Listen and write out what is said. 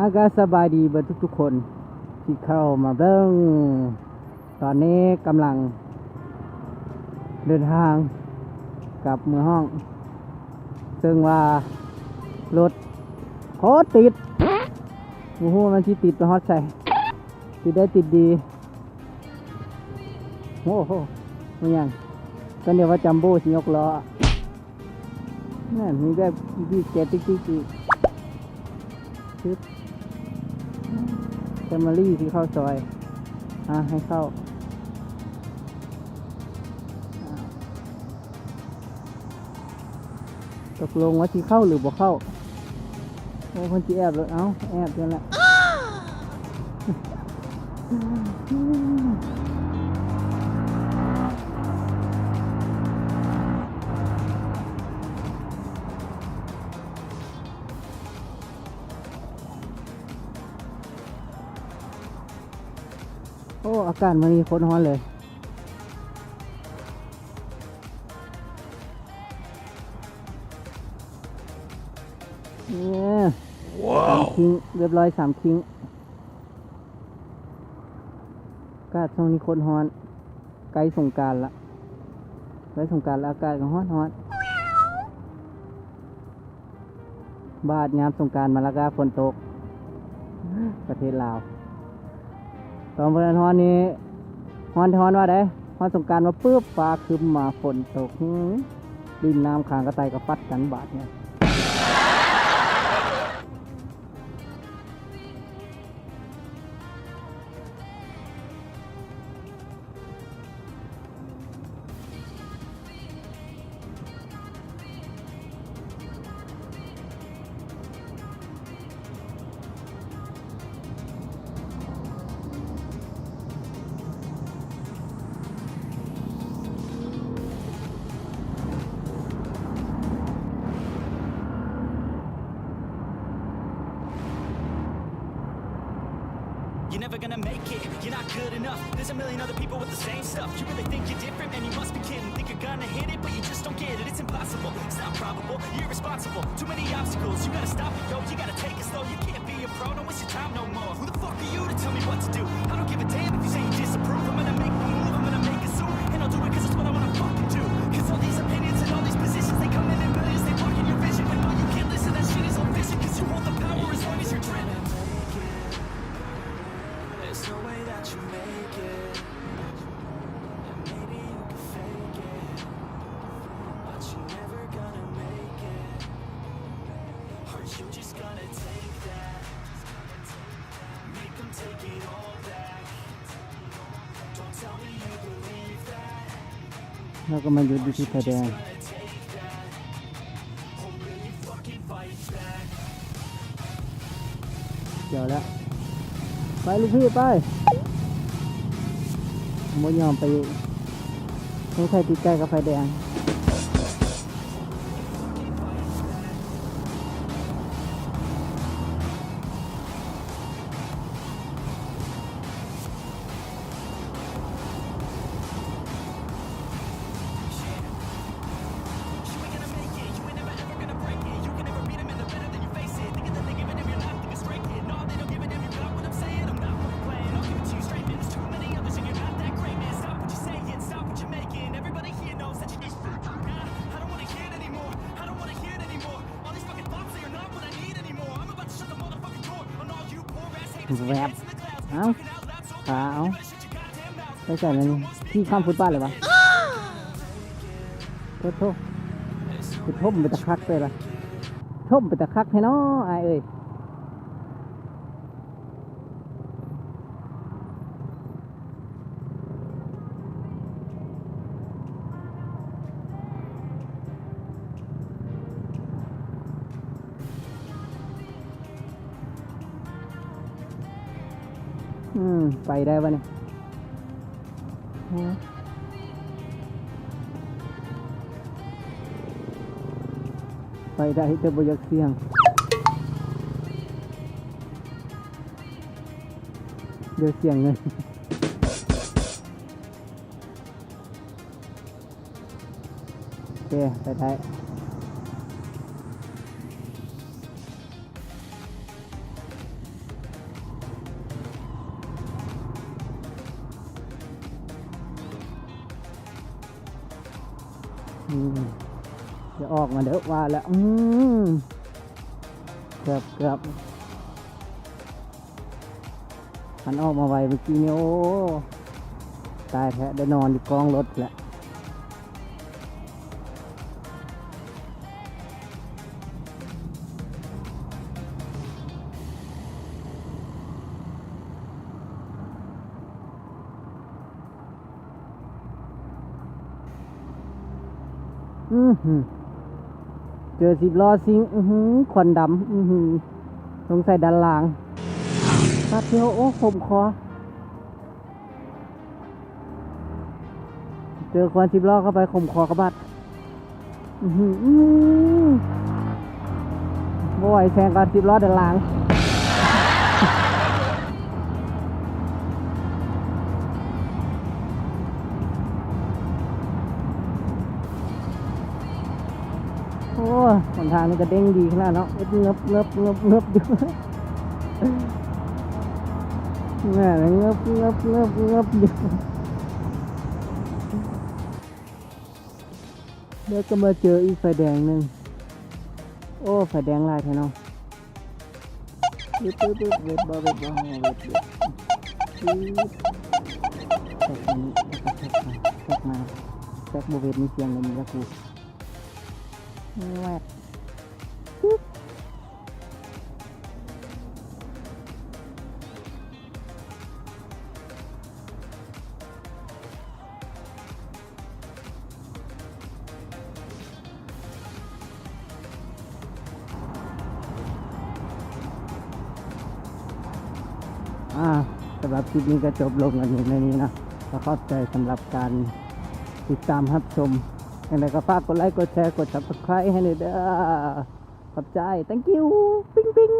ອາ ກະສະບາຍດີເບິດທຸກໆຄົນທີ່ເຂົ້າມາເບິ່ງ. ຕອນນີ້ກຳລັງເດີນທາງກັບເມືອຫ້ອງ ເຊິ່ງວ່າລົດໂຄດຕິດ ບໍ່ຮູ້ວ່າມັນຊິຕິດໄປຮອດໃສ ຕິດໄດ້ຕິດດີ. ໂອ້ໂຫ ແມ່ນຫຍັງ? ກໍນຶກວ່າຈັມໂບ້ຊິຍົກລໍ້. ນັ້ນ ມີແບບບີບແກຕິກໆອີກ. ຊຶບ ແຄມຣີຊິເຂົ້າຊອຍ. ອ່າ ໃຫ້ເຂົ້າ. ຕົກລົງວ່າຊິເຂົ້າຫຼືບໍ່ເຂົ້າ? ໂອ້ ເພິ່ນຊິແອບໂລດ. ເອົ້າ ແອບຢູ່ຫັ້ນແຫຼະ. ໂອ້ ອາກາດມື້ນີ້ໂຄດຮ້ອນເລີຍ. ເອີ ວ້າວ ສາມຄິງ ຮຽບຮ້ອຍ ສາມຄິງ. ອາກາດຊ່ວງນີ້ໂຄດຮ້ອນ ໃກ້ສົງການລະ ໃກ້ສົງການລະ ອາກາດກໍຮ້ອນໆ. ບາດຍາມສົງການມາລະກະຝົນຕົກ ປະເທດລາວ. ຕອນບໍ່ທັນຮ້ອນນີ້ ຮ້ອນແຕ່ຮ້ອນວ່າໃດ ຮອດສົງການມາປຶບ ຟ້າຄຶ້ມມາຝົນຕົກ ຫື ດິນນ້ຳຄ້າງກະໄຕກະຟັດກັນບາດນີ້. You're never gonna make it, you're not good enough. There's a million other people with the same stuff. You really think you're different? Man, you must be kidding. Think you're gonna hit it, but you just don't get it. It's impossible, it's not probable. You're irresponsible, too many obstacles. You gotta stop it, yo, you gotta take it slow. You can't be a pro, don't waste your time no more. Who the fuck are you to tell me what to do? I don't give a damn if you say you disapprove. I'm gonna make my move, I'm gonna make it soon. And I'll do it 'cause it's what I wanna fucking do. 'Cause all these opinions and all these positions, they come in in millions, they block in your vision. But no, you can't listen, that shit is all fiction. 'Cause you want the power as long as you're driven. There's no way that you make it. And maybe you can fake it, but you're never gonna make it. Aren't you just gonna take that? Make 'em take it all back. Don't tell me you believe that. ເຮົາກໍມາຢຸດຢູ່ທີ່ໄຟແດງ. ກ່ຽວແລ້ວ ໄປລູກພີ່ໄປ. ບໍ່ຍອມໄປ ສົງໄສຕິດໃຈກັບໄຟແດງ. Wrap. ເອົ້າ ຂາ ເອົາ ໄປໃສລະນີ້? ຂີ່ຂ້າມຟຸດບາດເລີຍວະ. ໂທດໂທດ ຄືຖົມເປັນຕາຄັກແທ້ລະ ຖົມເປັນຕາຄັກແທ້ເນາະ ອ້າຍເອີຍ. ອືມ ໄປໄດ້ວະນີ້? ຮະ ໄປໄດ້ ແຕ່ບໍ່ຢາກສ່ຽງ ດຽວສ່ຽງເງິນ. ໂອເຄ ໄປໄດ້. ອືມ ຢ່າອອກມາເດີ້ ວ່າແລ້ວ ອືມ ເກືອບ ເກືອບ ຄັນອອກມາໄວເມື່ອກີ້ນີ້ ໂອ້ ຕາຍແທ້ ໄດ້ນອນຢູ່ກ້ອງລົດແຫຼະ. ອືຫື ເຈີສິບລໍ້ຊິ່ງ ອືຫື ຄວັນດຳ ອືຫື ສົງໄສດ້ານລ່າງ ປາດໂທ້ ໂອ້ ຂົມຄໍ. ເຈີຄວັນສິບລໍ້ເຂົ້າໄປ ຂົມຄໍຂະບັດ ອືຫື ອື ບໍ່ໄຫວ ແຊງກ່ອນ ສິບລໍ້ເດີນຫຼັງ. ໂອ້ ຫົນທາງນີ້ກະເດັ່ງດີຂະໜາດເນາະ ເງີບ ເງີບ ເງີບ ເງີບຢູ່ ແມ່ນ ເງີບ ເງີບ ເງີບ ເງີບຢູ່. ແລ້ວກະມາເຈີອີກໄຟແດງໜຶ່ງ ໂອ້ ໄຟແດງຫຼາຍແທ້ເນາະ. ເວັດ ເວັດ ເວັດ ເວັດບໍ່ ເວັດບໍ່ ເວັດ ເວັດ ເວັດ ແຊັກມາ ແຊັກມາ ແຊັກບໍ່ເວັດ ມີສຽງເລີຍ ມີແຕ່ກູ ແວັດ ອ່າ ສຳລັບຄລິບນີ້ກະຈົບລົງກັນຢູ່ໃນນີ້ເນາະ ກະຂອບໃຈສຳລັບການຕິດຕາມຮັບຊົມ ຈັ່ງໃດກະຝາກກົດໄລ ກົດແຊ ກົດ Subscribe ໃຫ້ແດ່ເດີ້ ຂອບໃຈ Thank you ປິງປິງ.